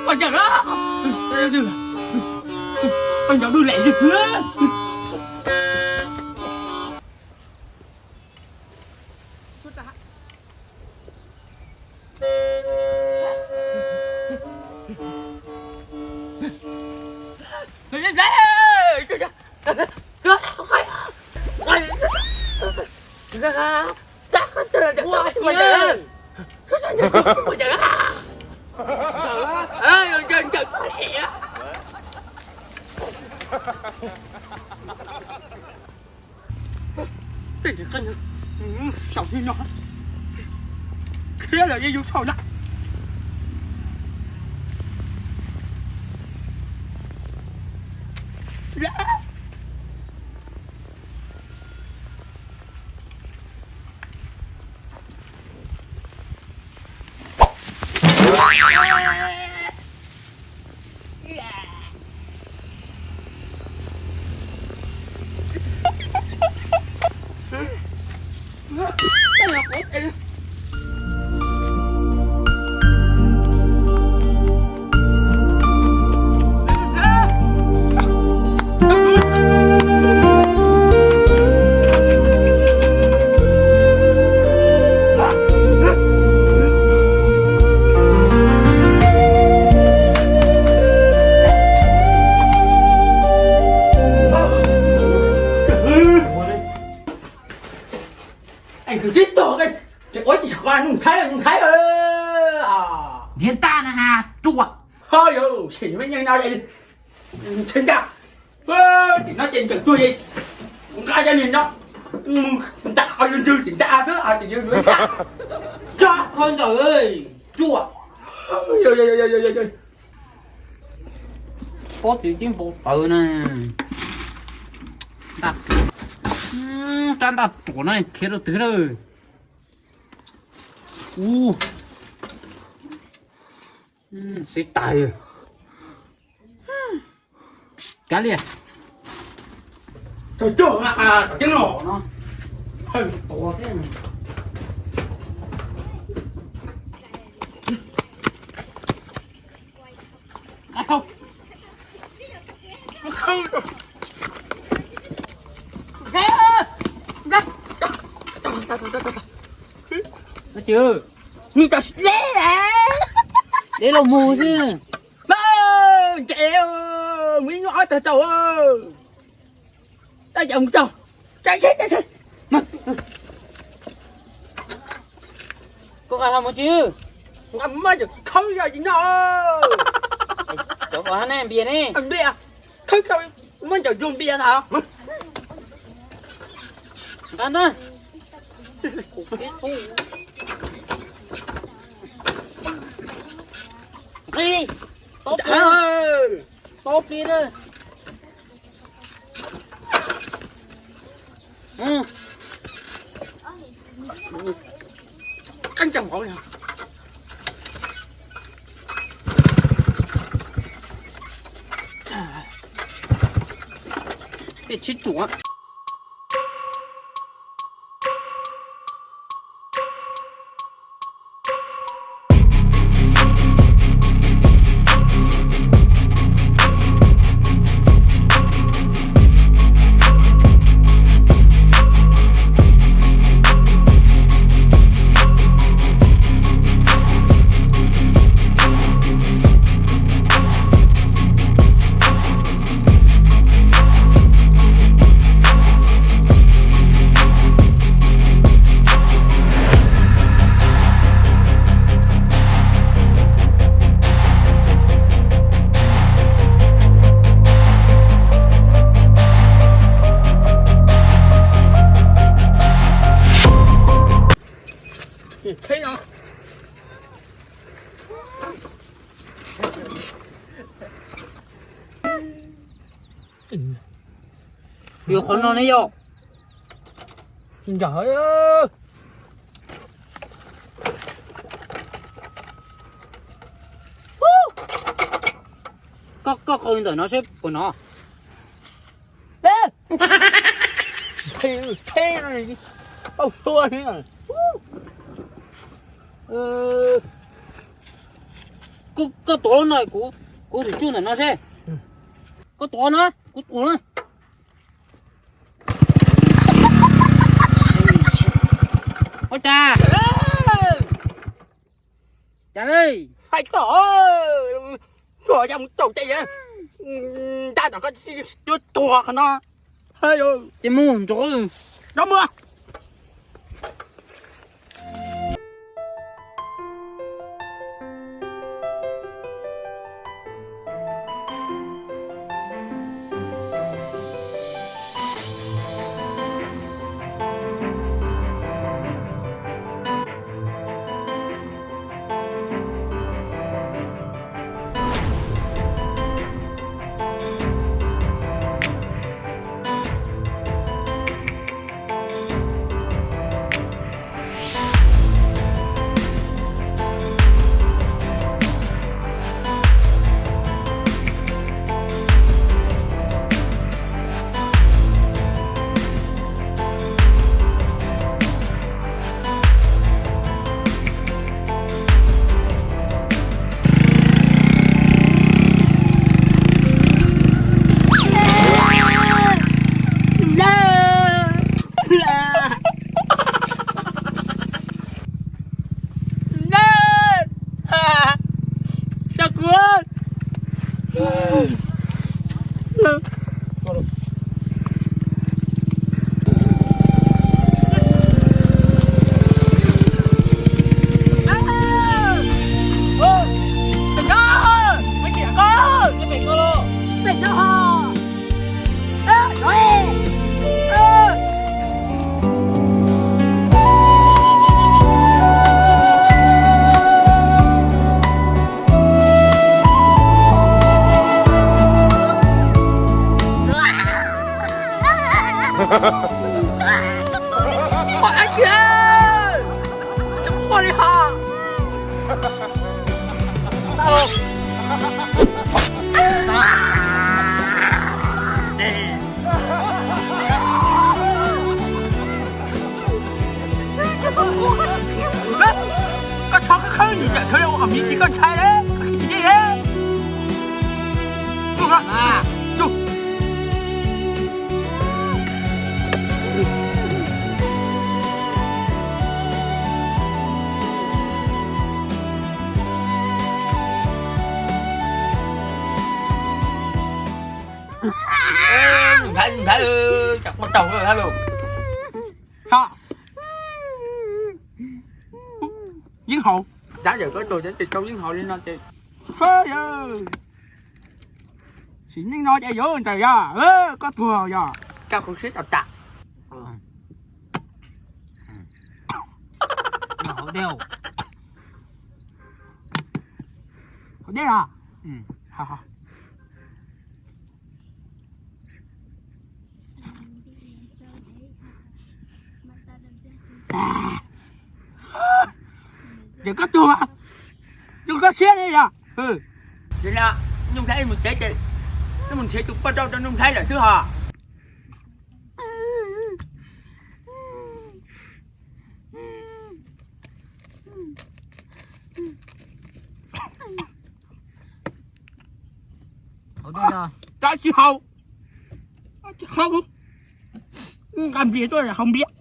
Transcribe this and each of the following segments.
Poj ntxawg, poj ntxawg, lem ntxwg. Tej niag qeej saum ni no, khiav lawm yeej yus saum na. Kwv tib tug, ua tsis xav nug Thaib, nug Thaib. Nrhiav ntaj na has ruam. Ho yog xyem me nyeej no, nrhiav ntaj. Tim no ces ntseem tuag es nqa cov niag no mus ntaj qhov yuav ntswg tim ntaj xwb, ces yuav yuav ntaj. Tso kho ntawm ruam. Pob tw tib npau taws na. Rab ntaj ruam no khiav rau twg lawm? Ub, xwb tas li. Kav liam. Thaum cog tom ceeb los no, hawm tua thiab. Nws cov deb, deb los mus xwb. Nce, mus ib nyuag ob tog tau. Tab cov mus tau. Koj nqa hlo mus tsis? Nqa muab cov khawb zoj tsis noj. Cov kom hab ne npias ne. Npias, khawb tau, muab cov zug npias na. Nqa ntag. Nqis, tob plig, tob plig na. Qeeb cov mov. Tej tshib tsuam. Yuav qhov no ne yom? Tsis nrog. Koj, koj qau ntawm no seb puas hnov. Thej, thej, tau xua li. Koj tuav no, kuv, kuv thwm tsuj ntawm no seb. Koj tuav no, kuv tuav no. Ua cas? Cas li? Hais koj, tuag ya mus tau ces, ntab tom koj tuag qhov no. Ces mus nrov, nrov mus. Pom dab tsi? Tsis quaj li hos. Koj txhob khawb khawb nws tsam sawv los ua qhov miv tsis koj ntshai li, koj khib tsis dej li. Yus, yus. Ntxhais, ntxhais, tsam quaj tsaug ntxhais lauj. Yeeb haus. Dab tawm koj tug ces tsis tau yeeb haus li no ces. Sim neej no ces yuav ntxawm yog koj tuag yog. Koj kuv siab tau tas. Haus dej a? Ces koj tuag, yog koj siab li yog. Ces no, Nuj Nplhaib mus tsev ces, mus nrhiav tus poj nrauj rau Nuj Nplhaib lawm xwb hos. Dab tsi haus? Nqa npias tuaj haus npias.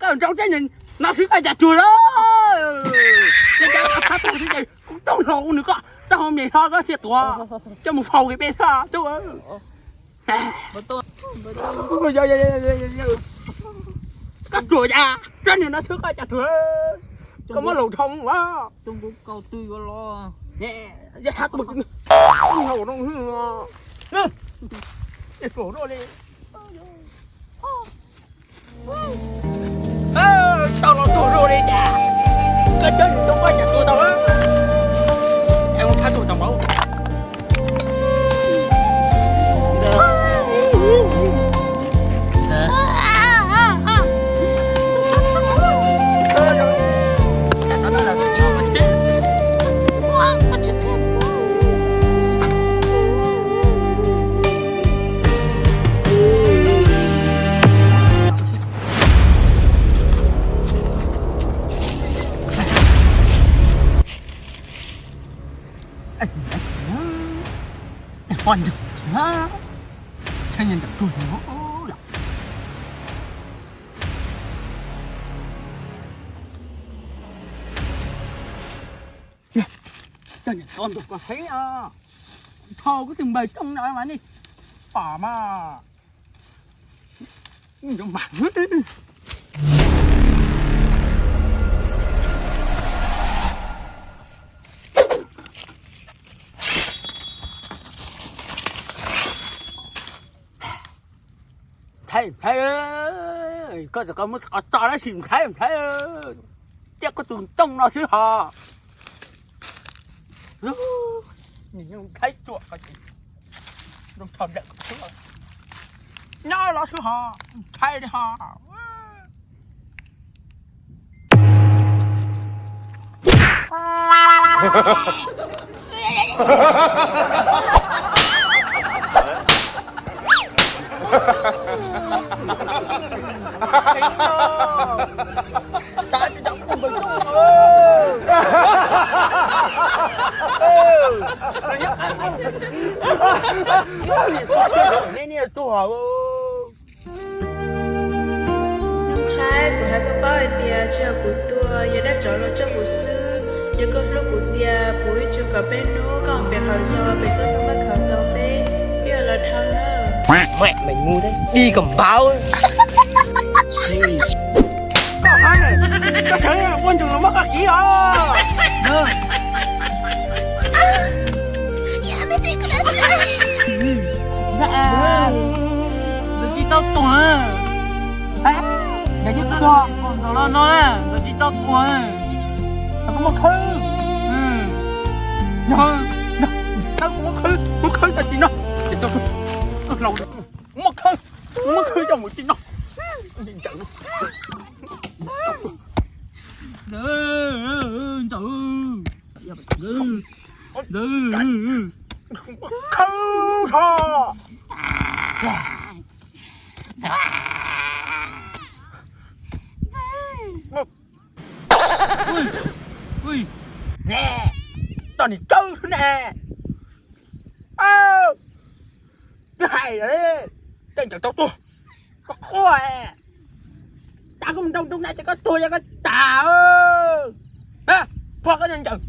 Koj nrau teb no xwb koj cas tuag lawm. Yog cas koj xav tuag xwb ces kuv rau hlo ua nws koj tau hauv mes hlo koj thiaj tuag. Coj mus faus kiag peb tug. Koj tuag ya, koj niag no xwb koj cas tuag, koj muab laus dhau ua. Too kuv kaus twg yuav los. Yog thaum tus no, tus no li. Tau los tuag rau li cas, koj cov yus coob koj cas tuag tau. Es mus thab tus tau npaum. Poj ntxoog, txhaj nyias ntawm tuag no lawm. Coj niam txo nrog koj saib os. Thaum koj tus npawg Tooj no mas nej pom mas. Ntxhais, ntxhais, koj, koj muab qhov txo dab tsi ntxhais, ntxhais, tiab koj tus Tooj no xwb hos. Ntxhais ruam, nyob los xwb hos, ntxhais li hos. Nqaij, kuv hais koj paub hais tias tsis yog kuv tua, yog dab tsov los coj kuv xwb. Yog koj hlub kuv tiag, puv ib tsug kom peb hnub koj pem qhov zos pem txoj hlua koj khaws tau peb, peb yuav los dhau na. Mẹ mày ngu thế, đi còn báo. Koj sawv ua ntsuag los muab koj kiv os. Ntxawm tsis tau tuag. Ntxawm tsis tau tuag, ntxawm los no, ntxawm tsis tau tuag. Koj muab khawb. Yog, yog, muab khawb, muab khawb tag kis no. Muab khawb, muab khawb coj mus tsis no. Ntxawm, ntxawm, ntxawm, khawb tso. Toj nim tsawb xwb ne. Twb hais tej ntawd tau tuag, koj quaj, cas koj mus nroo nroo na ces koj tuag yog koj tas. Quaj koj ntawd,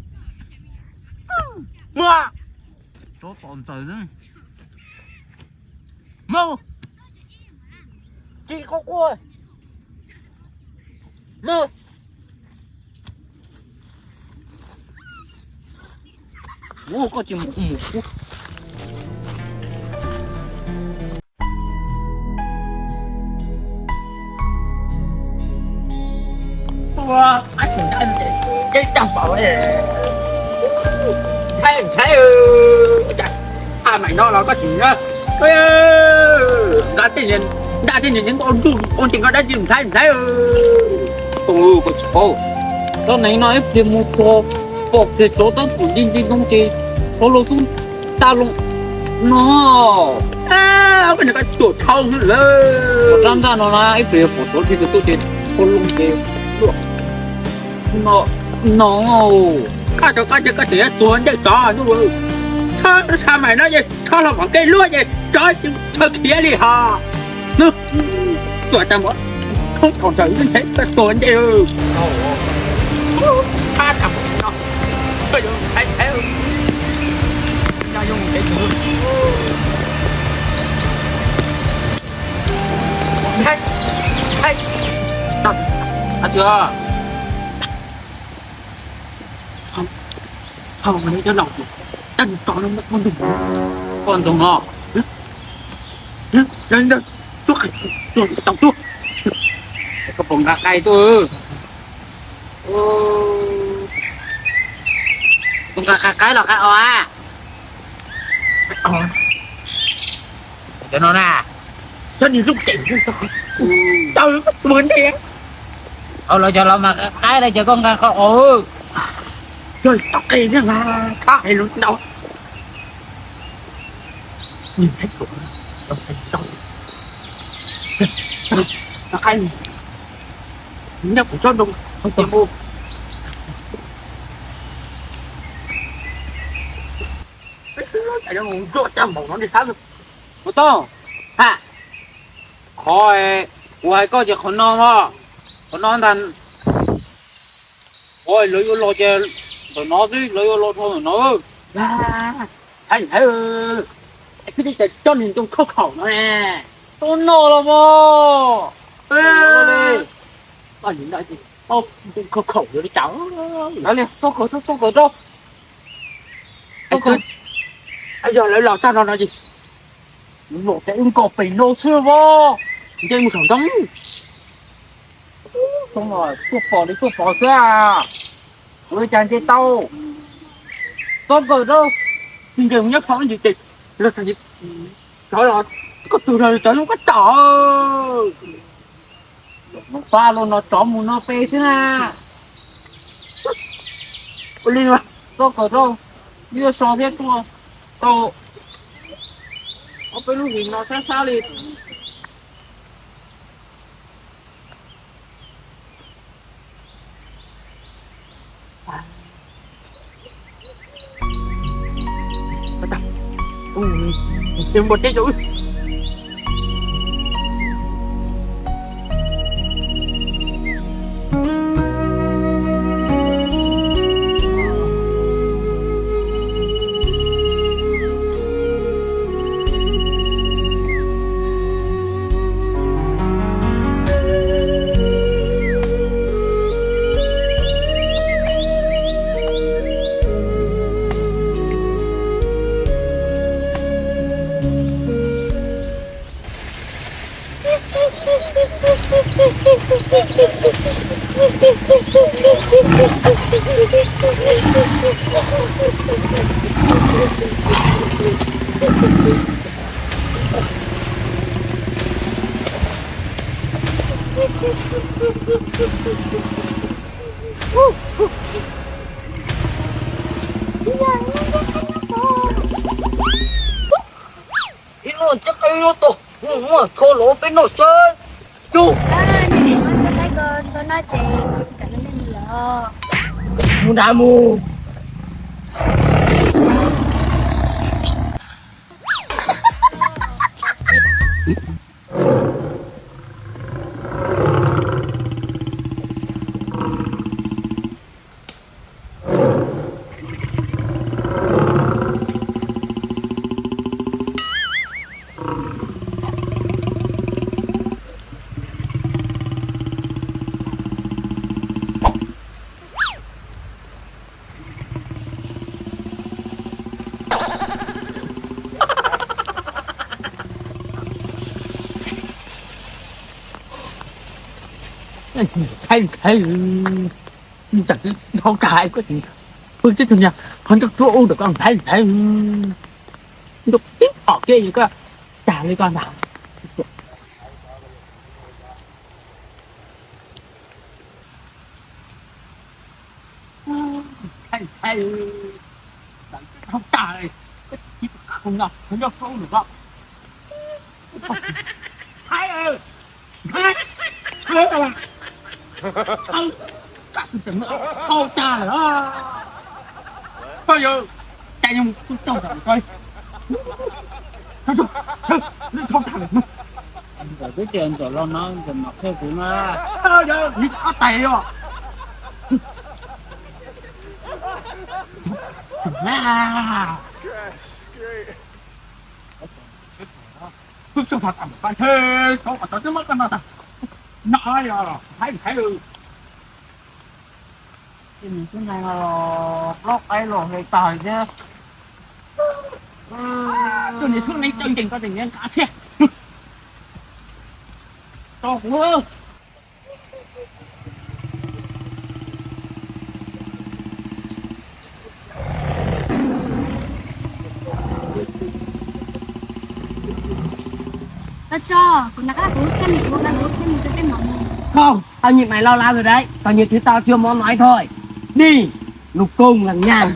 mus, mus, tsis quaj quaj, mus. Ua koj tsis mus kuv mus kuv. Ua, ab tsis ntab ces tag npaum, ntshai ntshai, cas tha mais no los koj tsis nyob, nqa tej niag, nqa tej niag nyeeb ua nruj ua ncees koj dab tsi ntshai ntshai. Koj tsis paub, tau neev no ib pliag mus txog pom kiag tsov tab tom nce nce ntoo ces tsov los xub tag loo no. Koj niag koj tuam thau lawm. Rab ntaj no na ib pliag pom tsov dhia tuaj ces tsov loo ces luaj no, no. Koj tau koj ces koj tseem tuag ncej tsov, txhob xa mais no ces txhob los pom kev luaj ces tsov tsis tshua khiav li hos. Tuam tag npaum, thoob thaum ntawd ntshe koj tuag ncej. Thab tag npaum no, koj yuav mus thaiv thaiv, koj yuav mus thaiv tus. Hais, hais, tau, hais, tsis, hau, hau, cov laus, cov tso no muaj ntug, koj ntxoog no, tuaj, tuaj, tau tuaj, koj puas nqa qaib tuaj, koj nqa qaib los qaib os a? Cov no na, cov niag lub ceem tau tua ntej. Au, los cov los mas qaib, los cov koj nqa qhov os. Cov tau qe thiab mas thab hais lus ntau. Nws hais lus ntau. Tau qe, nyob kuv tsob ntoo, mus. Ua tau, ha, qhov kuv hais koj ces qhov no os, qhov no ntag. Qhov lawv yuav los ces ntawm no xwb, lawv yuav los rau ntawm no. Hais, hais, hais, kwv tij, cov niag ntoo khauj khaum no ne, tau noj los mas. Ntoo khauj khaum yuav li cas? Txog kawm, txog kawm rau. Yog lawv los txog no no ces los ces wb nkaus pem no xwb os. Nce mus saum ntoo. Tuaj pom li tuaj pom xwb, ua li cas nce tau? Txog kawm rau, tsis nce mus nyob phom ntsis ces los txog, cov los koj tus no cov no koj tom. Fa los no tsov mus no pem xwb na. Ua li, txog kawm rau, yuav so thiab tuaj tau ob peb lub hlis no sab sab li. Ib lub txoj qe lub tog, muaj tho los peb noj saib. Cug. Mus nrad mus. Ntshai ntshai, ntshai dhau tas, koj tseem pw tib tug niag qhov ncauj tsuab ub ntawm koj, ntshai ntshai. Ntsuj tib phom kiag yus koj tag li koj ntag. Ntshai ntshai, dhau tas, koj tseem pw qhov ncauj tsuab ub ntawm koj. Ntshai, ntshai, ntshai, ntshai, dhau tas lawm. Koj yawg, cas yog mus txog ntawm ko, dhau tas lawm. Ntxawm twb tias Ntxawm los no Ntxawm mam qhia kuv na. Yog ob tais os. Tus txog tham tam pab ntshe tau kom tau twb muab koj no tas. No yog hais hais. Tus niag tub neeg no plaub qaib los hais tas thiab. Tus niag tub neeg coj ncees ko tseem nqa thiab. Tso kuv. Tao tso, kuv nqa kuv lub khej, kuv nqa kuv lub khej rau tej mov mus. Không, tao nhịn mày lâu lắm rồi đấy, tao nhịn thứ tao chưa món nói thôi. Đi, lục cung lằng nhằng.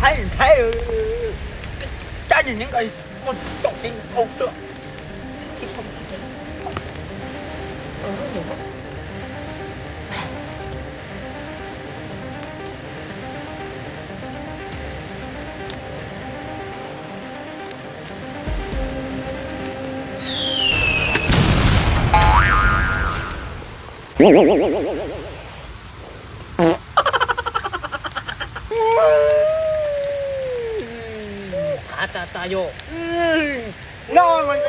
Thái, Thái, trái này những cái con trọng trên ô chưa. Qab tas tas yog no mas,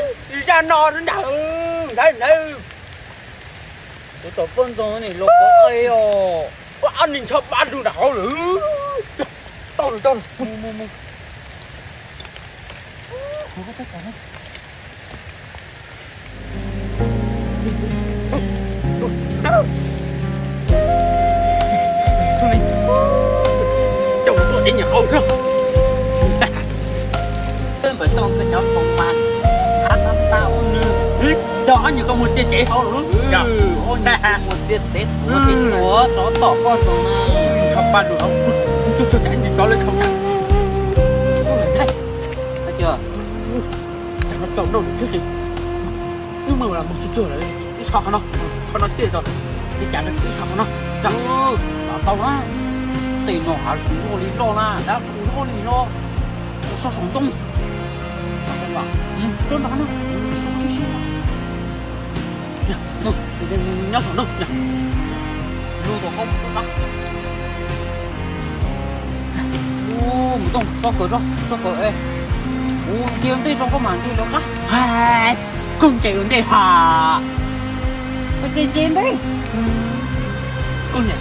zaj no ntag ntag ntag. Kuv tom poj ntxoog ni los kov qe os. Ab, nim ntsha pab rau nram hauv lawm. Tau lawm, tau lawm. Mus, mus, mus. Coj tuaj ib nyuag au xwb. Npawg Tooj koj nyob hauv mas, qab tab tab ua nws. Coj ob nyuag koj mus txiav tsev hauv lawm. Mus txiav tsev, mus txiav tsev tuag rov tom poj ntxoog na. Nyob pab lus hauv, coj cov ntsis cov lawv dhau tas. Ua li cas? Cas no tsaus ntuj thiab ces wb muaj los mus tsis tuag lawm, wb so qhov no, qhov no tiag tso, li cas no wb so qhov no. Los tau na, tej no hav zoov loj li loj na, dab qus loj li loj, ua so saum ntoo. Rau nrad no, nyob saum ntoo, lub tom koj mus rau nrad. Mus Tooj, tso kawm, tso kawm es. Kuv nce ua ntej tso koj mam nce lawv qab. Koj nce ua ntej ha. Koj nce nce ntej. Koj niam,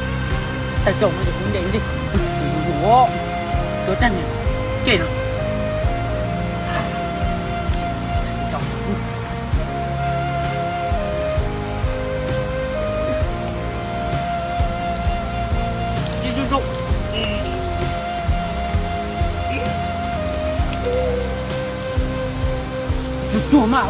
tawm tsaus no ces kuv nce ua ntej. Tus zus zus, tus tag niam, nce no. Tsuag tsuag mas.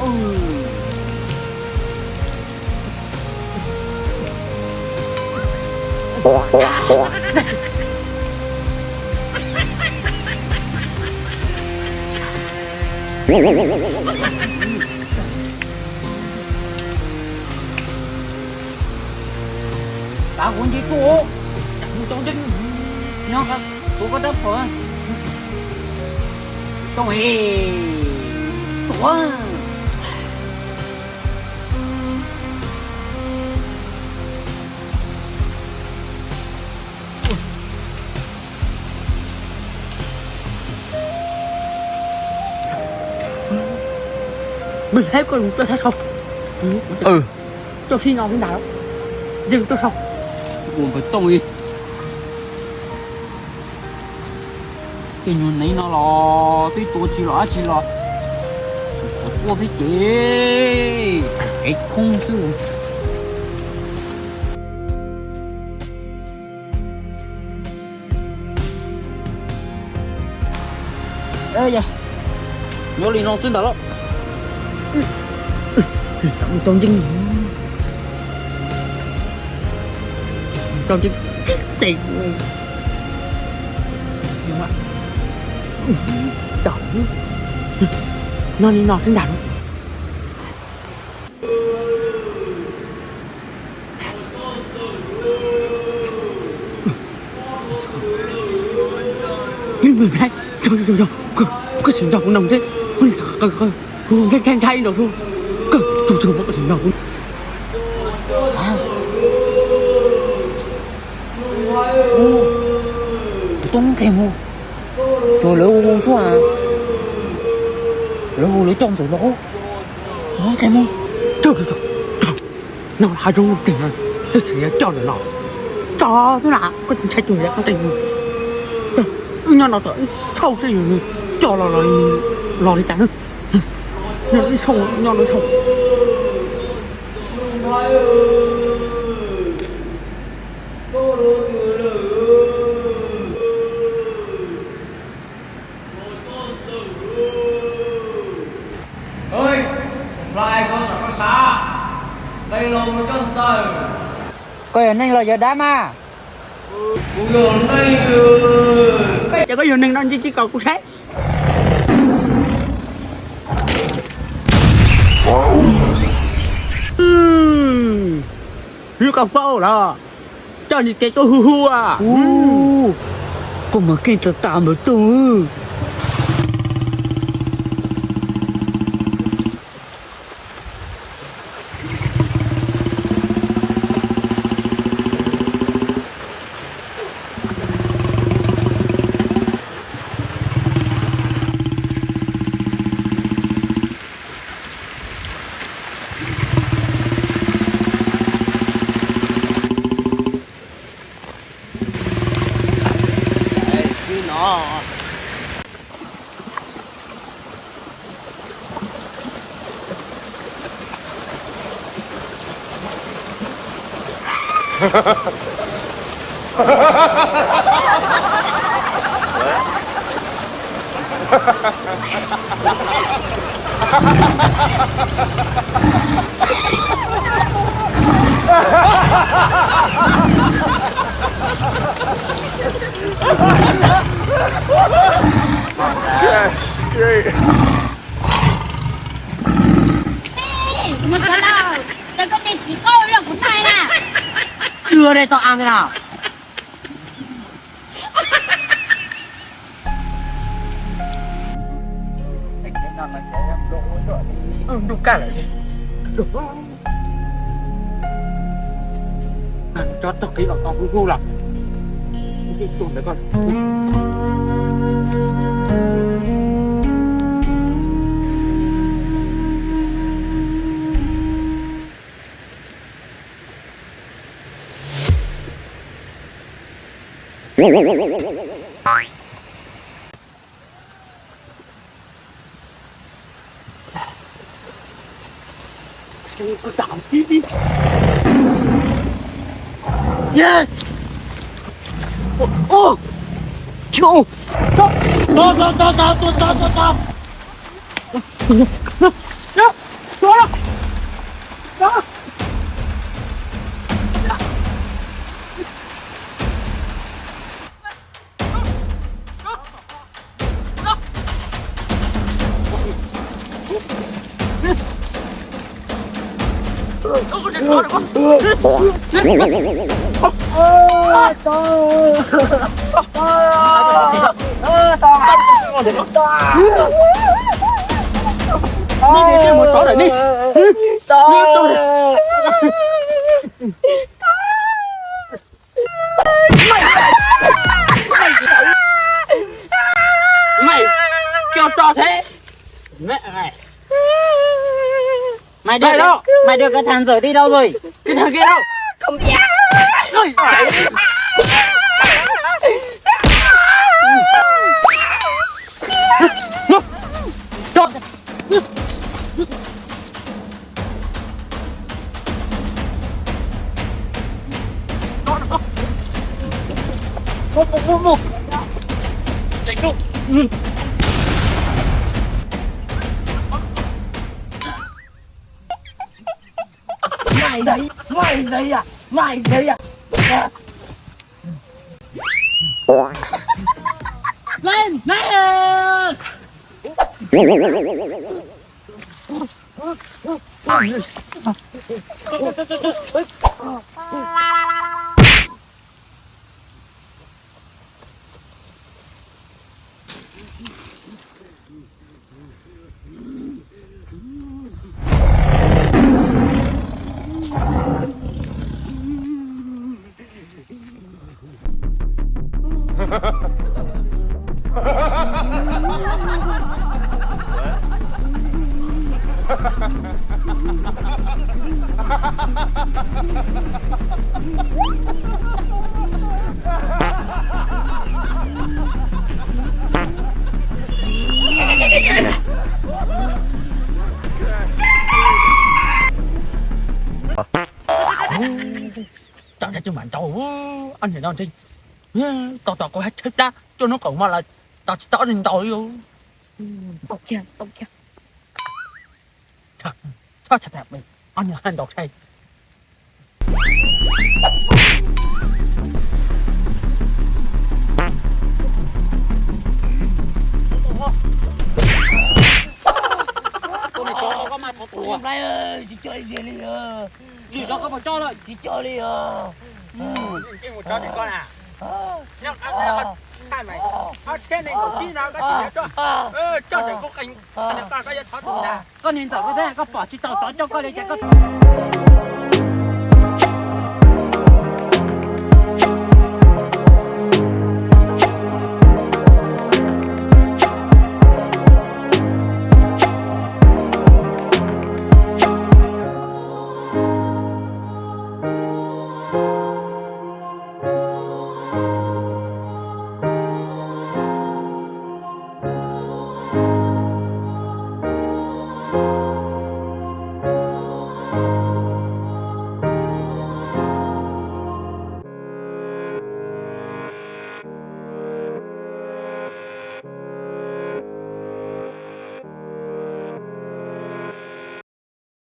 Xav huv nce tuaj, cas mus tau ntev, nyob qab tuav koj rab phom. Tooj es, tuav. Npawg Tooj, tuaj saib saud. Tuaj txij no xwb ntag, yeej tuaj saud. Ua Npawg Tooj li. Tej nyuag neev no los twb tua tsis los dab tsi los, qhov quaj thiab ces kev khoob xwb. Nyob li no xwb ntag lauj. Tau ncee, tau ncee tib tes. Tau, nyob li no xwb ntag lauj. Koj tsis nco kuv no thiab, kuv ntshai ntshai no, koj tsis nco kuv. Kuv tub nqes mus, tsuas lawv ua ua suab, lawv hu lawv coj ntxawm los, nqes mus. No hais zoo tiag, tab sis yuav coj lawm los tso xwb na, koj tsis ntshai tuag, nqes mus. Wb nyob no tom ib tshauj xwb, yus coj los los li cas na. Nyob ib tshauj, nyob ib tshauj. Koj yog neeg los yog dab mas? Ces koj yog neeg no ntsis cia kom kuv saib. Hlub koj paub los coj nws tes tuaj hu hu. Koj mas keej tas tas npaum tuj. Mus txog lawm, txog koj niag txiv qauj los kuv hais na. Dua de tau as ntawd na. Ntuj kaj lawm. Cov txog kev los tau kuv hu los. Mày, mày, mày kêu to thế. Mẹ mày. Mày đưa Đây cái, đâu? Mày đưa cái thằng dở đi đâu rồi? Cái thằng kia đâu? Không biết. Ôi, chạy đi. Mày đấy, mày đấy à, mày đấy à. Lên, lên. Cov thaij coj mam ntaus, ob niag no ntshe tau tom kuv hab tshawb plab cuaj hnub kaum mos lawm, tau tsis tau ob niag ntaus li. Ntaus kiag, ntaus kiag. Txhob txhais, ob niag ntaus tshais. Tsis coj li os. Tsis coj li os. Koj niag ntxawm, koj pom tsis tau tsov coj koj li cas koj